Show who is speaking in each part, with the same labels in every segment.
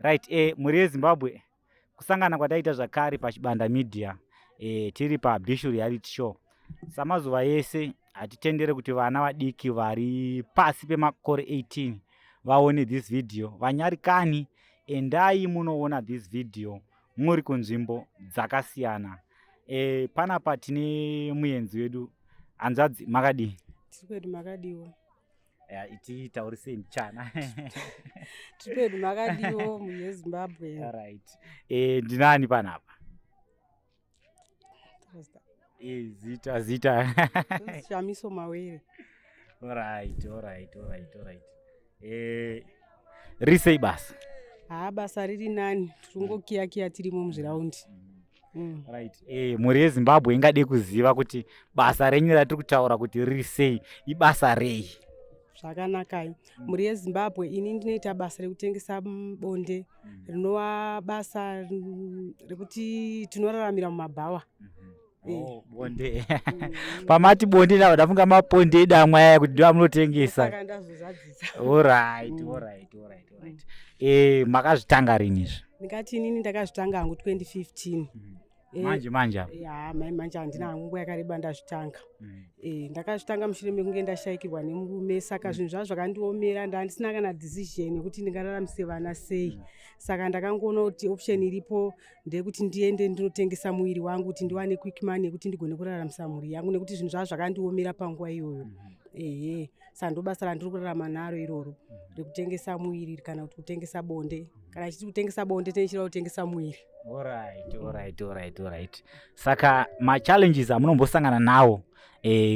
Speaker 1: Right, mhuri yeZimbabwe, kusangana kwataita zvakare paChibanda Media, tiri paBishu Reality Show. Samazuva ese hatitendere kuti vana vadiki vari pasi pemakore 18 vaone this video. Vanyarikani, endai munoona this video muri kunzvimbo dzakasiyana. Panapa tine muenzi wedu. Hanzvadzi, makadii?
Speaker 2: Tiri kwedu, makadiwo?
Speaker 1: Ititaurisei mbichana.
Speaker 2: Tiri kwedu, makadiwo munhu weZimbabwe?
Speaker 1: Right, ndinani panapa? Zita, zita?
Speaker 2: Shamiso Mawere.
Speaker 1: Alright. Risei basa?
Speaker 2: Haa, basa riri nani, tiri kiya tirimo muzviraundi.
Speaker 1: Right, mhuri yeZimbabwe ingade kuziva kuti basa renyu ratiri kutaura kuti riri sei, ibasa rei?
Speaker 2: Zvakanakai, mhuri yeZimbabwe. Ini ndinoita basa rekutengesa bonde, rinova basa rekuti tinoraramira mumabhawa.
Speaker 1: Oh, bonde. Pamati bonde, ndava ndafunga maponde edamwa aya, kuti ndo amunotengesa.
Speaker 2: Saka ndazozadzisa.
Speaker 1: Alright. Makazvitanga rini izvi?
Speaker 2: Ndingati inini ndakazvitanga hangu 2015.
Speaker 1: Manje manje apa?
Speaker 2: Ya, mai manje, handina hangu nguva yakareba ndazvitanga. Ndakazvitanga mushure mekunge ndashayikirwa nemurume, saka zvinhu zvazvo zvakandiomera. Ndandisina kana decision yekuti ndingararamise vana sei, saka ndakangoona kuti option iripo ndeyekuti ndiende ndinotengesa muviri wangu kuti ndiwane quick money yekuti ndigone kuraramisa mhuri yangu, nekuti zvinhu zvazvo zvakandiomera panguva iyoyo. Ehe, saka ndo basa randiri kurarama naro iroro rekutengesa muviri, kana kuti kutengesa bonde. Kana chiti kutengesa bonde, tinechireva kutengesa muviri.
Speaker 1: Alright. Saka machallenges amunombosangana nawo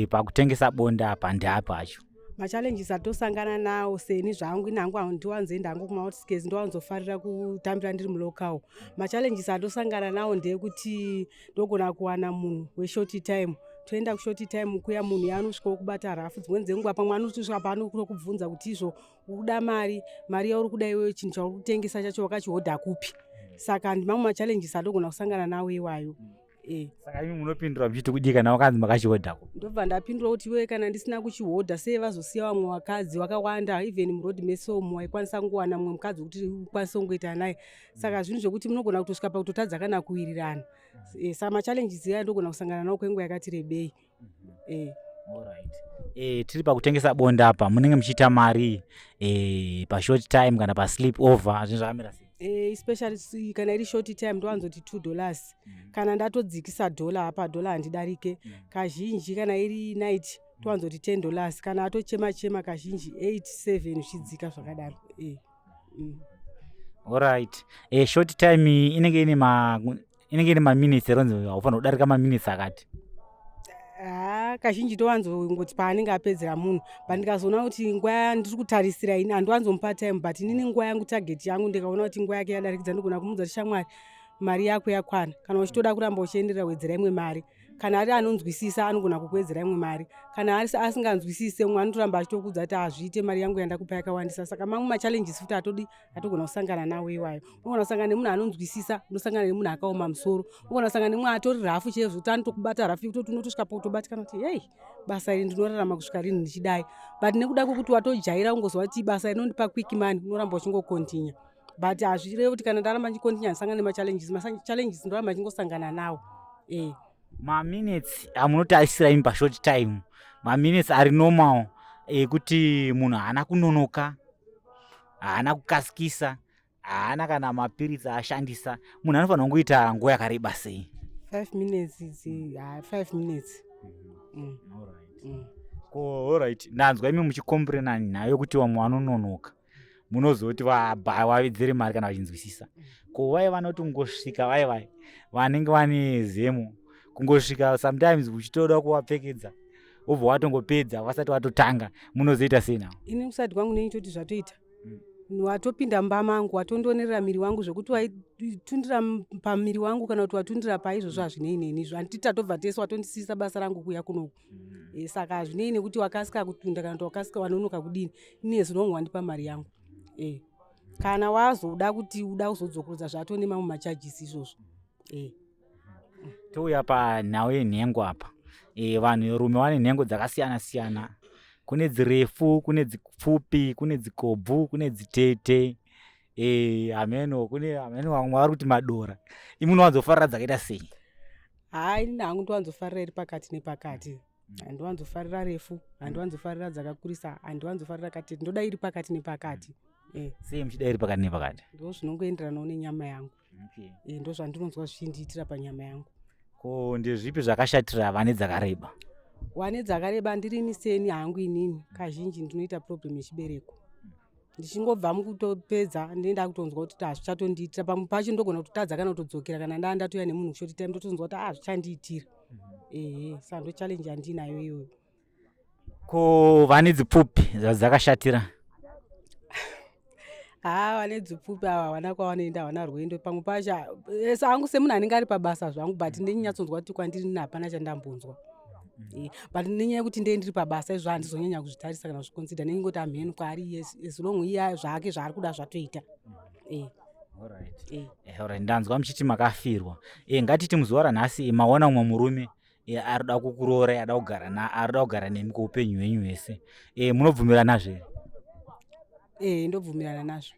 Speaker 1: pakutengesa bonde apa ndeapi acho?
Speaker 2: Machallenges atosangana nawo, seni zvangu, ini hangu handiwanzoenda hangu kumaoutskirts, ndowanzofarira kutambira ndiri mulocal. Machallenges atosangana nawo ndeyekuti ndogona kuwana munhu weshort time, toenda kushort time kuya, munhu yanosvikawo kubata rafu. Dzimweni dzenguva pamwe anotosvika paanokubvunza kuti izvo uri kuda mari, mari yauri kuda iweyo, chinhu chauri kutengesa chacho wakachihodha kupi? Saka ndimamwe machallenges atogona kusangana nawo iwayo.
Speaker 1: Saka imi munopindura muchiti kudii kana wakanzi makachihodhako?
Speaker 2: Ndobva ndapindura kuti iwe, kana ndisina kuchihodha, sei vazosiya vamwe vakadzi vakawanda? Even muroad mese umu waikwanisa kungowana mumwe mukadzi wekuti ukwanise kungoita naye. Saka zvinhu zvekuti munogona kutosvika pakutotadza kana kuwirirana. Saka machallenges aya ndogona kusangana nawo kwenguva yakati rebei.
Speaker 1: Alright. Tiri pakutengesa bonde apa, munenge muchiita mari pashort time kana pasleep over, zvinhu zvakamira sei?
Speaker 2: Especially kana iri short time ndowanzoti $2. Kana ndatodzikisa dollar, apa dollar handidarike kazhinji. Kana iri night towanzoti $10. Kana atochema chema, kazhinji 8 7 zvichidzika zvakadaro.
Speaker 1: Alright. Short time iyi inenge ine maminutes eronzi haufanira kudarika maminutes akati?
Speaker 2: Haa, kazhinji towanzongoti paanenge apedzera munhu, but ndikazoona kuti nguva yandiri kutarisira ini, handiwanzomupa time, but inini nguva yangu, target yangu, ndikaona kuti nguva yake yadarikidza, ndogona kumuudza kuti, "Shamwari, mari yako yakwana. Kana uchitoda kuramba uchienderera, wedzera imwe mari." Kana ari anonzwisisa, anogona kukuwedzera imwe mari. Kana ari asinganzwisise, umwe anotoramba achitokuudza kuti hazviite, mari yangu yandakupa yakawandisa. Saka mamwe machallenges futi atodi atogona kusangana nawo iwayo. Unogona kusangana nemunhu anonzwisisa, unosangana nemunhu akaoma musoro, unogona kusangana nemumwe atori rafu chaizvo, kuti anotokubata rafu yekutoti unotosvika pakutobatikana kuti, "Hei, basa iri ndinorarama kusvika rini ndichidai?" But nekuda kwekuti watojaira kungozwa kuti basa rinondipa quick money, unoramba uchingocontinue. But hazvirevi kuti kana ndaramba ndichicontinue handisangana nemachallenges. Machallenges ndoramba ndichingosangana nawo.
Speaker 1: Maminutes amunotarisira imi pashort time, maminutes ari normal ekuti munhu haana kunonoka, haana kukasikisa, haana kana mapiritsi aashandisa, munhu anofanira kungoita nguva yakareba sei?
Speaker 2: 5 minutes idzi, ha, 5 minutes.
Speaker 1: Ko alright, ndanzwa imi muchicomplaina nhau yekuti vamwe vanononoka, munozoti vawedzere mari kana vachinzwisisa. Ko vai vanoti kungosvika, vai vai vanenge vane zemo, kungosvika, sometimes uchitoda kuvapfekedza, wobva watongopedza vasati watotanga, munozoita sei navo?
Speaker 2: Ini kusati kwangu neinitoti zvatoita, watopinda mumba mangu, watondionerera miri wangu, zvekuti waitundira pamiri wangu kana kuti watundira paizvozvo, hazvinei neni izvo. Handiti tatobva tese, watondisiyisa basa rangu kuuya kunoku. Saka hazvinei nekuti wakasika kutunda kana kuti wakasika, wanonoka kudini. Ini as long wandipa mari yangu. Kana wazoda kuti uda kuzodzokorodza, zvatone mamwe macharges izvozvo.
Speaker 1: Touya panhau yenhengo apa. Vanhurume vane nhengo dzakasiyana siyana, kune dzirefu, kune dzipfupi, kune dzikobvu, kune dzitete. Hameno kune hameno vamwe vari kuti madora. Imi munowanzofarira dzakaita sei?
Speaker 2: Haa, ini hangu ndowanzofarira iri pakati nepakati. Handiwanzofarira refu, handiwanzofarira dzakakurisa, handiwanzofarira katete. Ndoda iri pakati nepakati.
Speaker 1: Sei muchida iri pakati nepakati?
Speaker 2: Ndo zvinongoenderanawo nenyama yangu. Ndo zvandinonzwa zvichindiitira panyama yangu.
Speaker 1: Ko ndezvipi zvakashatira vane dzakareba?
Speaker 2: Wane dzakareba, ndirini seni hangu inini kazhinji ndinoita problem yechibereko. Ndichingobva mukutopedza, ndinenda kutonzwa kuti hazvichatondiitira. Pamwe pacho ndogona kutotadza kana kutodzokera kana ndaa ndatouya nemunhu kushort time, ndotonzwa kuti hazvichandiitira. Ehe, saka ndo challenge yandinayo iyoyo.
Speaker 1: Ko vane dzipfupi dzakashatira?
Speaker 2: Haa, vane dzipfupi ava havana kwavanoenda, havana rwendo. Pamwe pacho ese hangu semunhu anenge ari pabasa zvangu, but ndinyatsonzwa kuti kwandiri nini hapana chandambonzwa. But nenyaya yekuti ndee ndiri pabasa izvo, handizonyanya kuzvitarisa kana kuzviconsider. Ndingoti amhenu kwaari, as long iye zvake zvaari kuda zvatoita.
Speaker 1: Alright, ndanzwa muchiti makafirwa. Ngatiti muzuva ranhasi maona mumwe murume arida kukuroora, ada kugara, arida kugara nemi kweupenyu hwenyu hwese, munobvumirana nazvo here?
Speaker 2: Ndobvumirana nazvo.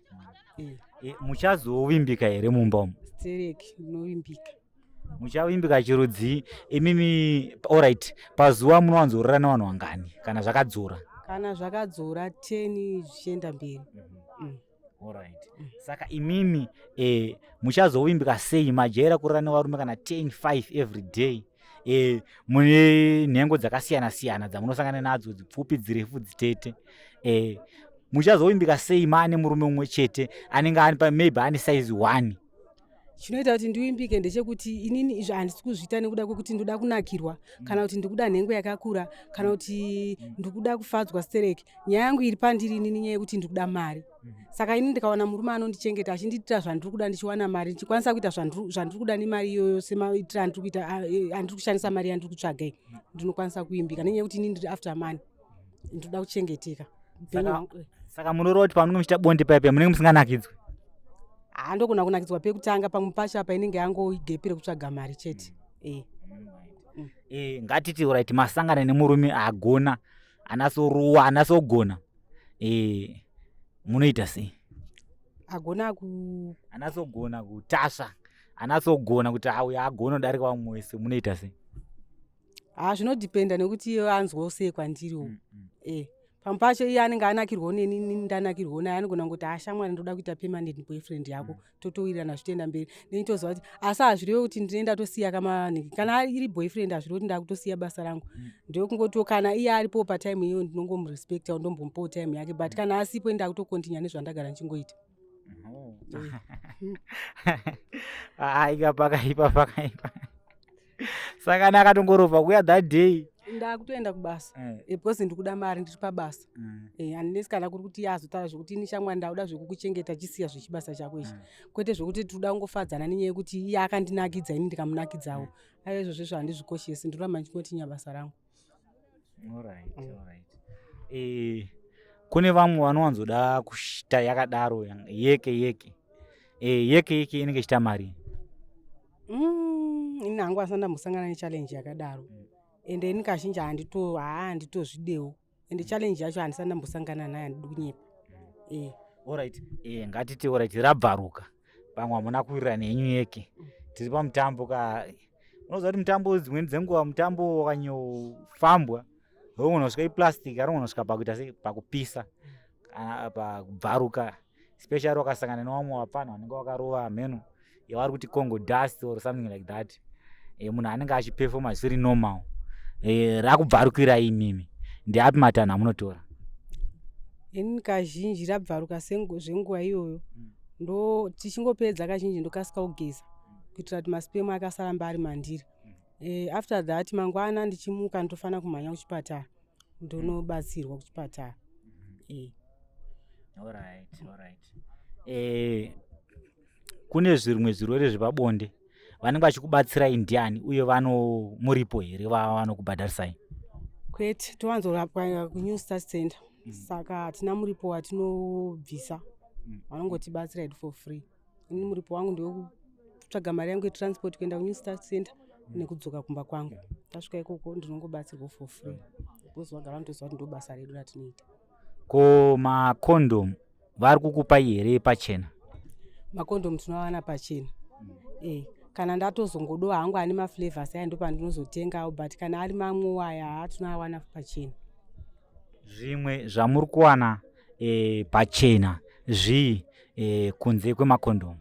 Speaker 1: Muchazovimbika here mumba umu?
Speaker 2: Stereki, ndinovimbika.
Speaker 1: Muchavimbika chirudzii imimi? Alright, pazuva munowanzorora nevanhu vangani kana zvakadzora?
Speaker 2: Kana zvakadzora, 10 zvichienda mberi.
Speaker 1: Alright. Saka imimi muchazovimbika sei majaira kurara nevarume kana 10 5 every day? Mune nhengo dzakasiyana siyana dzamunosangana nadzo, dzipfupi, dzirefu, dzitete. Muchazovimbika sei maane murume mumwe chete anenge ari maybe ane size 1?
Speaker 2: Chinoita kuti ndivimbike ndechekuti inini izvo handisi kuzviita nekuda kwekuti ndoda kunakirwa kana kuti ndikuda nhengo yakakura kana kuti ndikuda kufadzwa stereki. Nyaya yangu iri pandiri inini nyaya yekuti ndikuda mari. Saka ini ndikawana murume anondichengeta, achindiitira zvandiri kuda, ndichiwana mari, ndichikwanisa kuita zvandiri kuda nemari iyoyo, semaitiro andiri kuita, andiri kushandisa mari yandiri kutsvaga iyi, ndinokwanisa kuvimbika nenyaya yekuti inini ndiri after money, ndinoda kuchengeteka.
Speaker 1: Saka munoreva kuti pamunenge muchiita bonde paipai munenge musinganakidzwi?
Speaker 2: Haa, ndogona kunakidzwa pekutanga. Pamwe pacho apa inenge yangoigap rekutsvaga mari chete.
Speaker 1: Ngatiti right, masangana nemurume agona, anasoruwa, anasogona, munoita sei?
Speaker 2: Agona ku?
Speaker 1: Anasogona kutasva, anasogona kuti auya agona kudarika vamwe wese, munoita sei?
Speaker 2: Haa, zvinodependa nekuti iye anzwawo sei kwandiriwo. Pamwe pacho iye anenge anakirwawo neni, inini ndanakirwawo naye. Anogona kungoti, "Ha, shamwari, ndoda kuita permanent boyfriend yako." Totowirirana, zvitoenda mberi. Neni toziva kuti, asi hazvirevi kuti ndine ndatosiya kamanhingi. Kana iri boyfriend, hazvirevi kuti ndakutosiya basa rangu. Ndokungoti kana iye aripo patime iyoyo, ndinongomurespecta, ndombomupawo time yake, but kana asipo, ndakutocontinue nezvandagara ndichingoita.
Speaker 1: Aika, pakaipa, pakaipa. Saka kana akatongorova kuya that day?
Speaker 2: Ndakutoenda kubasa because ndikuda mari, ndiri pabasa. Unless kana kuri kuti iye azotaura zvekuti, "Ini shamwari, ndakuda zvekukuchengeta, chisiya zvechibasa chako ichi," kwete zvekuti tinoda kungofadzana nenyaya yekuti iye akandinakidza, ini ndikamunakidzawo. Aiwa, izvozvo izvo handizvikoshesi, ndinoramba ndichingotinya basa rangu.
Speaker 1: Alright. Kune vamwe vanowanzoda kushita yakadaro yeke yeke. Yeke yeke inenge ichita mari?
Speaker 2: Ini hangu asina ndambosangana nechallenge yakadaro, ende ini kazhinji handito, haa, handitozvidewo. Ende challenge yacho handisati ndambosangana nayo, handidi kunyepa.
Speaker 1: Alright. Ngatiti alright, rabvaruka. Pamwe hamuna kuwirirana henyu yeke. Tiri pamutambo ka. Unoziva kuti mutambo, dzimweni dzenguva mutambo wakanyofambwa, unogona kusvika iplastic, anogona kusvika pakuita sei, pakupisa kana pakubvaruka, especially wakasangana nevamwe vapfana vanenge vakarova mheno yavari kuti Congo dust or something like that. Munhu anenge achiperforma zvisiri normal, rakubvarukira imimi, ndeapi matanho amunotora?
Speaker 2: Ini kazhinji rabvaruka zvenguva iyoyo, ndo tichingopedza, kazhinji ndokasika kugeza kuitira kuti masperm akasaramba ari mandiri. After that, mangwana ndichimuka ndofanira kumhanya kuchipatara, ndonobatsirwa kuchipatara.
Speaker 1: Alright. Kune zvimwe zvirwere zvepabonde, vanenge vachikubatsirai ndiani, uye vano muripo here vavanokubhadharisai?
Speaker 2: Kwete, towanzorapwa kuNew Start Center, saka hatina muripo watinobvisa. Vanongotibatsira hedu for free. Ini muripo wangu ndewekutsvaga mari yangu yetransport kuenda kuNew Start Center nekudzoka kumba kwangu. Tasvika ikoko, ndinongobatsirwa for free because vagara vanotoziva kuti ndo basa redu ratinoita.
Speaker 1: Ko macondom vari kukupai here pachena?
Speaker 2: Makondomu tinoawana pachena. Kana ndatozongodawo hangu ane maflavors aya, ndopandinozotengawo, but kana ari mamwewo aya, haa, tinoawana pachena.
Speaker 1: Zvimwe zvamuri kuwana pachena zvii kunze kwemakondomu?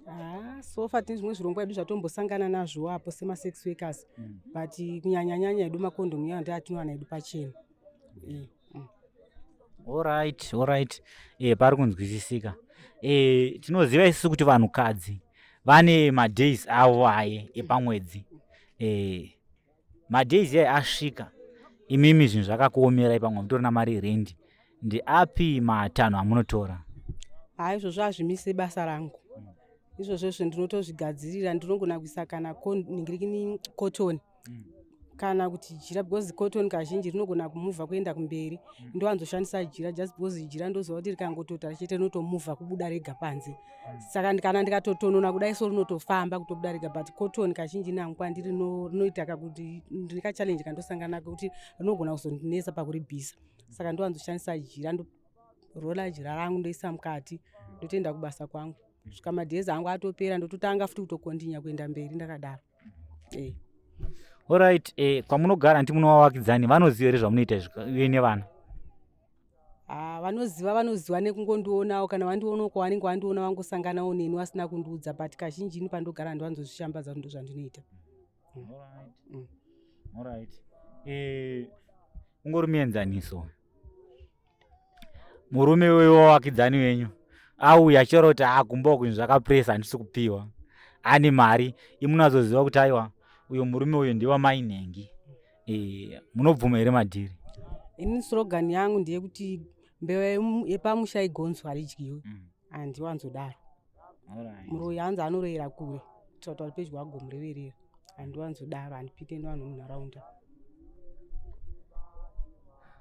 Speaker 2: Haa, so far tine zvimwe zvirongwa edu zvatombosangana nazvo apo semasex workers, but kunyanyanyanya edu makondomu iyayo ndoatinowana edu pachena.
Speaker 1: Alright, pari kunzwisisika. Tinoziva isusu kuti vanhukadzi vane madays avo aye epamwedzi. Madays aya asvika, imimi zvinhu zvakakuomerai, pamwe mutorina mari yerendi, ndeapi matanho amunotora?
Speaker 2: Haa, izvozvo hazvimise basa rangu. Izvozvozvo ndinotozvigadzirira. Ndinogona kuisa kana ningirikini cotton kana kuti jira, because cotton kazhinji rinogona kumuvha kuenda kumberi. Ndowanzoshandisa jira just because jira ndoziva kuti rikangotota chete rinotomuvha kubuda rega panze. Saka kana ndikatotonona kudai so, rinotofamba kutobuda rega. But cotton kazhinji nangu kwandiri rinoita kakuti ndine kachallenge kandosangana nako kuti rinogona kuzondinetsa pakuribvisa. Saka ndowanzoshandisa jira, ndorola jira rangu, ndoisa mukati, ndotoenda kubasa kwangu kusvika madays angu atopera, ndototanga futi kutokontinya kuenda mberi ndakadaro.
Speaker 1: Alright, kwamunogara nditi munovavakidzani vanoziva here zvamunoita izvi uye nevana?
Speaker 2: Ah, vanoziva, vanoziva nekungondionawo. Kana vandionawo kwavanenge vandiona, vangosanganawo neni vasina kundiudza, but kazhinji ini pandogara ndiwanzozvishambadza kuti ndozvandinoita.
Speaker 1: Alright, ungori muenzaniso, murume wewavakidzani wenyu auya achitaura kuti akumba uku zvinhu zvakapresa, handisi kupiwa, ane mari, imunazoziva kuti aiwa, uyo murume uyu ndewamai nhengi, munobvuma here madhiri?
Speaker 2: Ini slogan yangu ndeyekuti mbeu yepamusha igonzo haridyiwi. Handiwanzodaro. Muroyi hanzi anoroyera kure kuitira kuti vari pedyo agomureverera. Handiwanzodaro, handipinde nevanhu vemunharaunda.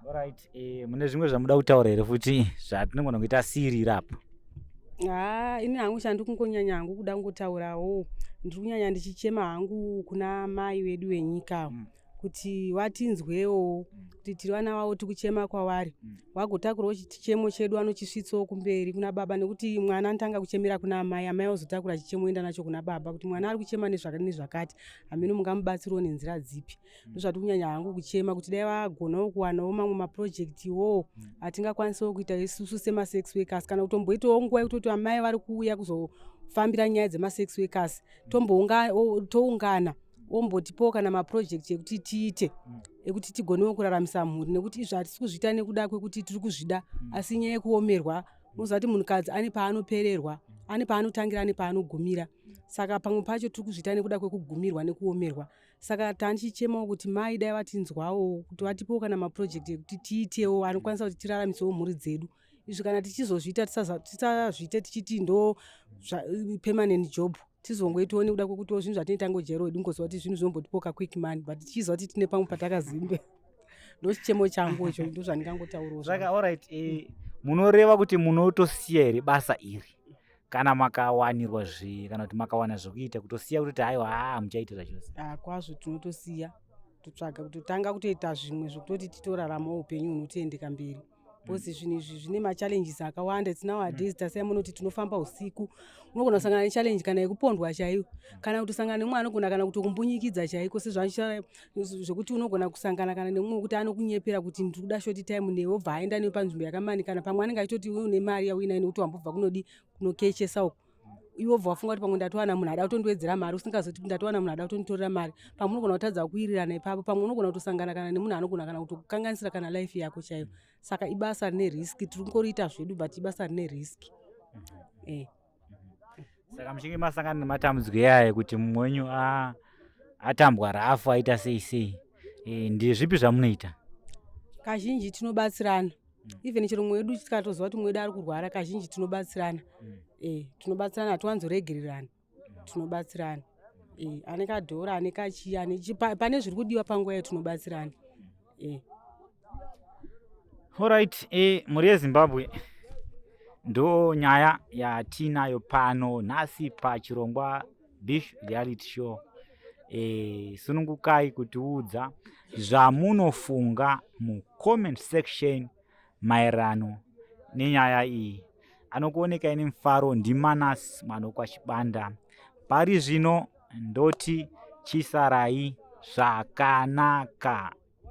Speaker 1: Alright, mune zvimwe zvamuda kutaura here futi zvatinogona kuita sirira apa?
Speaker 2: Haa, ini hangu chandiri kungonyanya hangu kuda kungotaurawo, ndiri kunyanya ndichichema hangu kuna mai vedu venyika kuti vatinzwewo kuti tiri vana vavo, tiri kuchema kwavari, vagotakurawo chichemo chedu, vanochisvitsawo kumberi kuna baba, nekuti mwana anotanga kuchemera kuna amai, amai vazotakura chichemo oenda nacho kuna baba kuti mwana ari kuchema nezvakati nezvakati, hameno mungamubatsirawo nenzira dzipi. Ndozvatiri kunyanya hangu kuchema, kuti dai vagonawo kuwanawo mamwe maprojectiwo atingakwanisawo kuita isusu semasex workers, kana kutomboitawo nguva yekutoti amai vari kuuya kuzofambira nyaya dzemasex workers, toungana, ombotipawo kana maproject ekuti tiite, ekuti tigonewo kuraramisa mhuri, nekuti izvo hatisi kuzviita nekuda kwekuti tiri kuzvida, asi nyaya yekuomerwa. Unoziva kuti munhukadzi ane paanopererwa, ane paanotangira, ane paanogumira. Saka pamwe pacho tiri kuzviita nekuda kwekugumirwa nekuomerwa. Saka tandichichemawo kuti mai dai vatinzwawo, kuti vatipewo kana maproject ekuti tiitewo anokwanisa kuti tiraramisewo mhuri dzedu. Izvi kana tichizozviita, tisazviite tichiti ndo permanent job, tizongoitawo nekuda kwekutiwo zvinhu zvatinoita ngojairo wedu, ngoziva kuti zvinhu zvinombotipawo kaquick money, but tichiziva kuti tine pamwe patakazimbe. Ndo chichemo changu icho, ndo zvandingangotaurawo.
Speaker 1: Saka alright, munoreva kuti munotosiya here basa iri kana makawanirwa zvi kana kuti makawana zvokuita, kutosiya kutoti haiwa, haa, muchaita zvachose?
Speaker 2: Ah, kwazvo, tinotosiya, totsvaga kutotanga kutoita zvimwe zvekutoti titoraramawo upenyu hunotoendeka mberi, because zvinhu izvi zvine machallenges akawanda. Its nowadays tasai munoti tinofamba usiku, unogona kusangana nechallenge kana yekupondwa chaiyo, kana kutosangana nemumwe anogona kana kutokumbunyikidza chaiko, sezvacho zvekuti unogona kusangana kana nemumwe wekuti anokunyepera kuti ndiri kuda short time newe, obva aenda newe panzvimbo yakamanikana. Pamwe anenge achitoti iwe une mari yauinayo nekuti wambobva kunodi kunokechesa uko, iwe wobva wafunga kuti pamwe ndatowana munhu ada kutondiwedzera mari, usingazoti ndatowana munhu ada kutonditorera mari. Pamwe unogona kutadza kuwirirana ipapo, pamwe unogona kutosangana kana nemunhu anogona kana kutokukanganisira kana life yako chaiyo. Saka ibasa rine risk. Tiri kungoriita zvedu, but ibasa rine risk.
Speaker 1: Saka muchinge masangana nematambudziko iyaya ekuti mumwe wenyu atambwa rafu, aita sei sei, ndezvipi zvamunoita?
Speaker 2: Kazhinji tinobatsirana. Even chero mumwe wedu tikatoziva kuti mumwe wedu ari kurwara, kazhinji tinobatsirana. Tinobatsirana, hatiwanzoregererana, tinobatsirana. Ane kadhora, ane kachii, ane pane zviri kudiwa panguva iyo, tinobatsirana.
Speaker 1: Alright, mhuri yeZimbabwe, ndo nyaya yatinayo pano nhasi pachirongwa Beef Reality Show. Sunungukai kutiudza zvamunofunga mucomment section maererano nenyaya iyi. Anokuonekai nemufaro ndiManas mwana wekwaChibanda. Pari zvino ndoti chisarai zvakanaka.